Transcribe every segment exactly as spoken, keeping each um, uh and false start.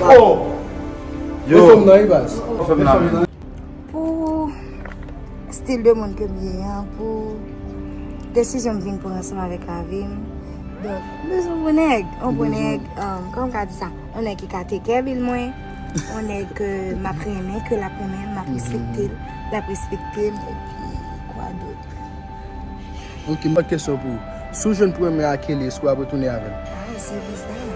Oh! Yo! Fè m nan, wi, baz. Fè m nan, men. Pou stil de moun ke m ye an, pou desizyon m vin pran ansanm avèk lavi m. Donk, m bezwen yon bon nèg, yon bon nèg, um, kòman m ka di sa? Yon nèg ki ka take care bill mwen, yon nèg ke m ap renmen, ke l ap renmen m, m ap respekte l, l ap respekte m, epi kwa dòt? Ok, m gen yon kesyon pou ou. Si w jwenn premye a Kelly, èske w ap retounen avè l? Ah, se bizarre.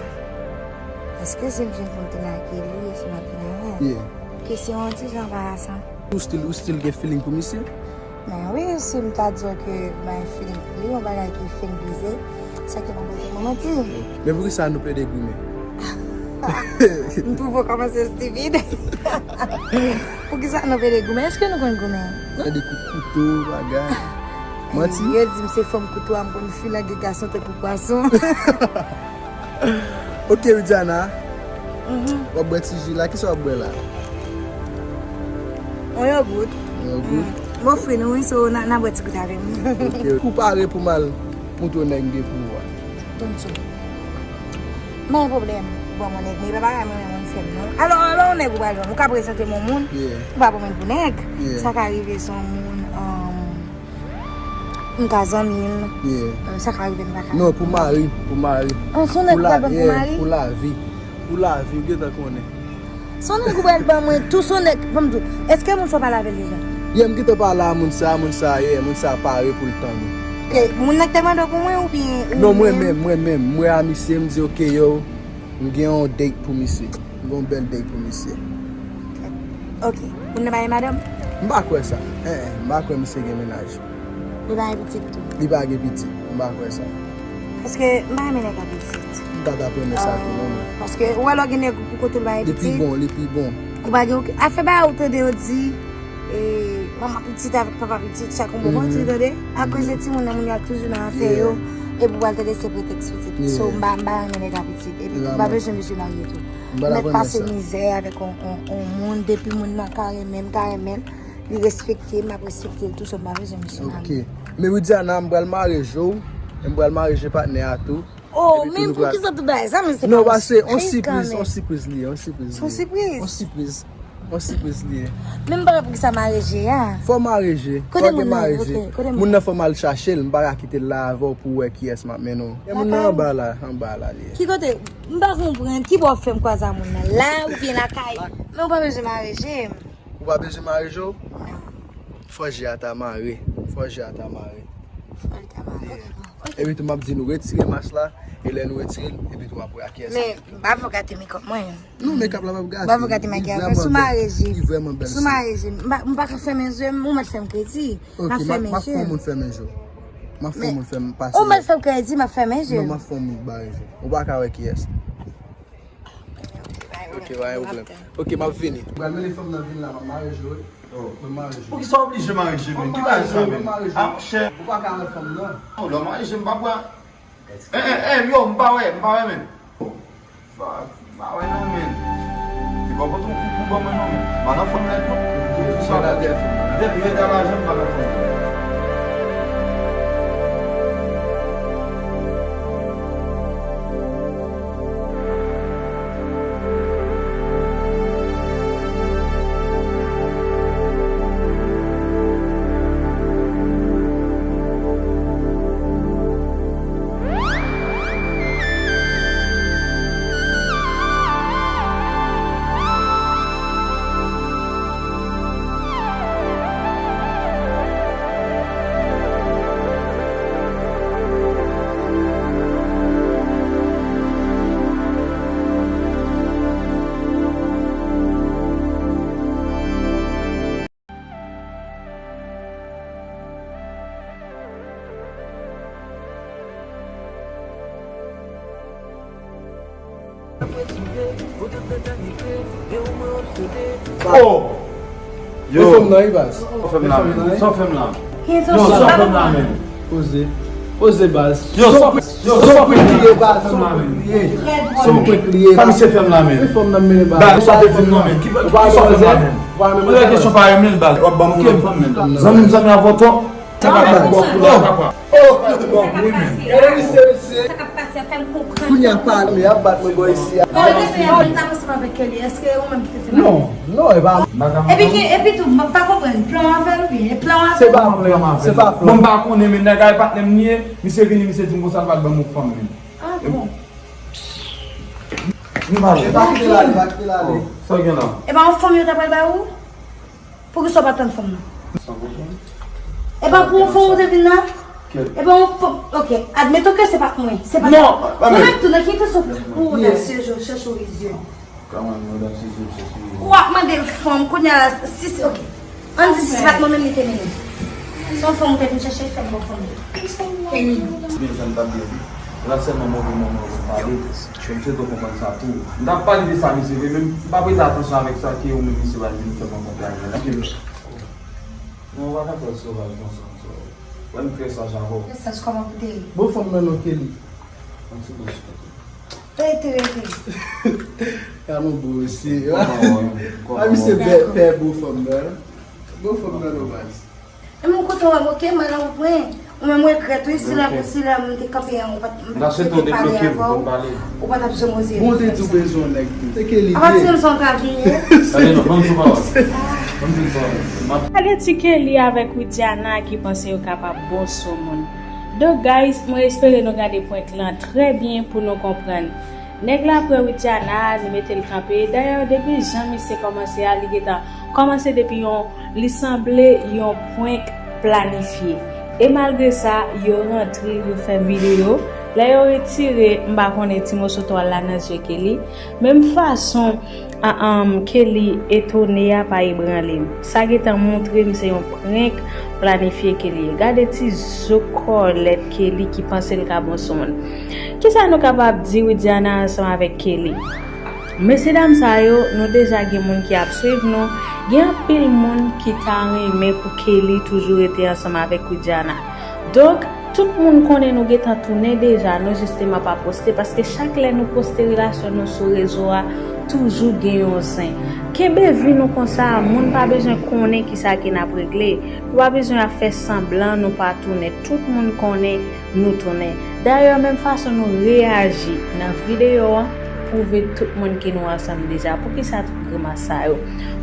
Èske si m jwenn pou m tounen ak Kelly, èske m ap tounen avè l? Yeah. Kesyon an ti jan anbarasan. Ou still, ou still gen feeling pou misye? Men wi, si m ta di w ke m gen feeling pou li, yon bagay ki fin brize, sa ki pa pote mwen manti. Men poukisa nou pede goumen? M twouve w kòmanse estipid. Poukisa nou pede goumen? Èske nou konn goumen? Gade kout kouto, bagay. Manti. Yo di m se fanm kouto a, m konn filange gason tankou pwason. Ok, Widiana. Mhm. W ap bwè ti ji la. Kisa w ap bwè la? On yogourt. On yogourt? Mm. M ofri nou, wi, so, n a, n a bwè ti goute avè m. Ok. Ou pare pou m al montre w nèg m gen pou ou a? Tonton. M pa gen pwoblèm. Bon, mon nèg, men pa bagay mwen, mwen fè m, non. Alò, alò, yon nèg ou pral jwenn, ou ka prezante m yon moun, yeah, ou pa pran mwen pou nèg. Yeah. Sa ka rive se yon moun, um, m ka zanmi l. Yeah. Euh, sa ka rive m pa ka. Non, pou mari, pou mari. Ah, se yon nèg ou pral pran pou mari? Pou lavi. Pou lavi, ou gentan konnen. Se yon nèg ou pral ban mwen tou, se yon nèg, ban m di w, èske moun sa w pale avè l deja? Yeah, m gentan pale a moun sa, moun sa, yeah, moun sa pare pou l tann ou. Ok, moun nan ki te mande w pou mwen oubyen ou menm? Non, mwen menm, mwen menm. M wè a misye, m di, ok, yo, m gen yon date pou misye. M gen yon bèl date pou misye. Ok, moun nan pa gen madanm? M pa kwè sa. Eh, eh, m pa kwè misye gen mennaj. Li pa gen pitit tou? Li pa gen pitit. M pa kwè sa. Paske m pa renmen nèg ak pitit. M pa t ap renmen sa tou, non, men. Paske ou wè lè w gen nèg pou kote l pa gen pitit. Li pi bon, li pi bon. Ou pa gen okenn afè ba ou tande yo di, e, manman pitit avèk papa pitit, chak yon bò, mhm, kote, tande. Akoz de timoun nan, moun yo ap toujou nan afè yo. Yeah. Epi ou pral tande se pretèks pitit. Yeah. So, m pa, m pa renmen nèg ak pitit. Epi tou, m pa bezwen misye marye tou. M pa t ap renmen sa. M mèt pase mizè avèk on, on, on moun, depi moun nan ka renmen m, ka renmen l. Li respekte m, m ap respekte l tou, so m pa bezwen misye marye. Ok. Men Widiana, m pral mare je w, e m pral mare je patnè a tou. Oh, men poukisa tout bagay sa, men se pa yon sipriz kanmenm. Non, pase, on sipriz, on sipriz li ye, on sipriz li ye. Se yon sipriz? On sipriz. On sipriz li ye. Men m pa wè poukisa mare je a. Fò mare je. Kote moun nan ye? Kote, kote moun nan? Moun nan fò m al chache l, m pa ka kite l la avè w pou w wè kiyès m ap mennen w. E moun nan anba la, anba la li ye. Ki kote? M pa konprann. Ki bò w fè m kwaze a moun nan? La oubyen lakay? Men ou pa bezwen mare je m. Ou pa bezwen mare je w? Non. Fò je a ta mare. Fò je a ta mare. Fò l ta mare. Yeah. Ok, ok. Epi tou, m ap di nou retire mas la, e lè nou retire l, epi tou apre a kiyès ki tou. Men, m pa vle w gate makeup mwen. Non, makeup la p ap gate. M pa vle w gate makeup mwen. Sou mare je. Li vrèman bèl. Sou mare je. M pa, m pa ka fèmen je m, ou mèt fè m kredi. Ok, m ap fè yon moun fèmen je w. M ap fè yon moun fèmen pase. Ou mèt fè m kredi, m ap fèmen je m. Non, m ap fè yon moun bare je w. Ou pa ka wè kiyès. Ok, pa gen pwoblèm. Ok, m ap vini. Ou pral mennen fanm nan vin la, m ap mare je w, wi. Oh. Mwen mare je w. Poukisa w oblije mare je m, men? Ki bagay sa menm? Mwen mare je w. Ah, monchè. Ou pa ka wè fanm nan. Non, lè w mare je m, m pa pral. Eh, eh, eh, yo, m pa wè, m pa wè menm. Fuck, m pa wè non, men. Li pa pote yon kout pou ban mwen non, men. M pa nan fanm nèt non. Depi fè lajan, m pa nan fanm. Oh! Yo! Fè m nan, wi, baz. Sa w fè m la menm? Sa w fè m la? Yo, sa w fè m la menm? Poze. Poze, baz. Yo, sa w fè, yo, sa w fè m la menm? Sa w fè m la menm? Sa misye fè m la menm? Baz, sa w te di m nan menm? Ki, ki sa w fè m la menm? Poze kesyon pa renmen l, baz. W ap ban m yon lòt fanm menm? Zanmi m, zanmi avè w twòp. Sa pa bon pou la, papa. Oh, bon, wi, men. Gade misye, mesye. Sa k ap pase a Fè m konprann. Kounye a pale, y ap bat mwen bò isi a. Bon, depi yè mwen t ap ansanm avèk Kelly, èske ou menm ki te fè bagay? Non, non, e pa. Epi ki, epi tou, mwen pa konprann. Plan w avè l oubyen? E plan w avè l? Se pa plan, se pa plan. Bon, m pa konnen, men nèg la e patnè m li ye, misye vini, misye di m konsa l pral ban m yon fanm, men. Ah bon? Nou pa. E pa kite l ale, pa kite l ale. Sa w gen la? E pa yon fanm yo ta pral ba ou? Poukisa w pa tann fanm nan? Sa w konprann? E pa pou yon fanm ou te vin la? E pa yon fanm, ok, admeton ke se pa t mwen, se pa t mwen. Non, mwen menm tou, nan ki fason pou odasye yo chèche w rizye? Kòman odasye yo chèche rizye? W ap mande l fanm, kounye a la, si se, ok. Ann di si se pa t mwen menm li te mennen. Se yon fanm ou te vin chèche, fè m bon fanm. Kenny. Byen, jan m t ap di w. L ap sèlman move moman pou m pale. Misye dwe konprann sa tou. M t ap pale de sa, misye vre, men m p ap rete atansyon avèk sa ke ou menm misye pral vin fè m rankontre avè l. Non, ou pa ka fè l sovaj konsa, so, wè m trè saj avè w. Trè saj kòman pou te ye? Bon, fanm nan non Kelly. Yon ti bouch. Rete, rete. Ka nou bo osi. A, misye pè, pè bo fanm nan. Bo fanm nan non baz. E mwen kontan wè m, ok, mwen nan yon pwen. Ou menm regrèt, wi, si lè, si lè m te kanpe an, ou pa t, m pa t rete pale avè w, ou pa t ap janm oze. Bon, ou te di w bezwen yon nèg tou. Se ke li ye. Apati de sa w ta vini. Tande non, ban m di w pawòl. Ban m di w pawòl. Gade ti Kelly avèk Widiana ki panse yo kapab bon sou moun. Donk, guys, mwen espere nou gade prank lan trè byen pou nou konprann. Nèg la pran Widiana, li mete l kanpe. Dayè, depi jan misye kòmanse a, li gentan kòmanse depi yon, li sanble yon prank planifye. E malgre sa, yo rantre, yo fè videyo. Lè yo retire, m pa konnen ti moso twal la nan zye Kelly. Menm fason, a, um, Kelly etone a pa ebranle m. Sa gentan montre m se yon prank planifye Kelly ye. Gade ti zo kòlèt Kelly ki panse l ka bon sou moun. Kisa nou kapab di Widiana ansanm avèk Kelly? Mesyedam sa yo, nou deja gen moun ki ap swiv nou. Gen anpil moun ki ta renmen pou Kelly toujou rete ansanm avèk Widiana. Donk, tout moun konnen nou gentan tounen deja, nou jisteman pa poste, paske chak lè nou poste relasyon nou sou rezo a, toujou gen yon zen. Kenbe vi nou konsa, moun pa bezwen konnen kisa ke n ap regle. Nou pa bezwen ap fè sanblan nou pa tounen. Tout moun konnen nou tounen. Dayè, menm fason nou reyaji nan videyo an, pwouve tout moun ke nou ansanm deja. Poukisa tout grimas sa yo?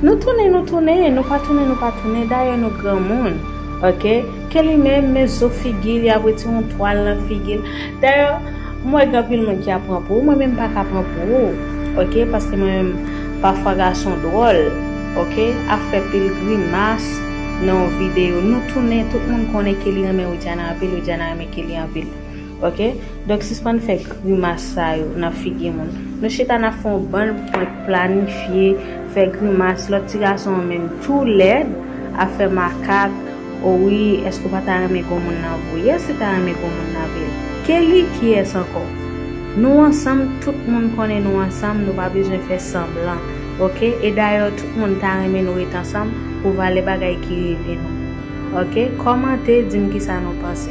Nou tounen, nou tounen. Nou pa tounen, nou pa tounen. Dayè, nou granmoun. Ok? Ke li menm, men zo figi li, ap retire yon twal nan figi l. Dayè, m wè gen anpil moun ki ap pran pou ou. Mwen menm, m pa ka pran pou ou. Ok? Paske mwen menm, pafwa gason dwòl. Ok? Ap fè pil grimas nan yon videyo. Nou tounen, tout moun konnen Kelly renmen Widiana anpil, Widiana renmen Kelly anpil. Ok? Donk, sispann fè grimas sa yo nan figi moun. Nou chita n ap fè yon bann prank planifye, fè grimas, lòt ti gason an menm tou lèd, ap fè makak. O wi, èske w pa ta renmen granmoun nan pou ou? Yes, li ta renmen granmoun nan pou li. Kelly, kiyès ankò? Nou ansanm, tout moun konnen nou ansanm, nou pa bezwen fè sanblan. Ok? E dayè, tout moun ta renmen nou ret ansanm pou valè bagay ki rive nou. Ok? Kòmante, di m kisa nou panse.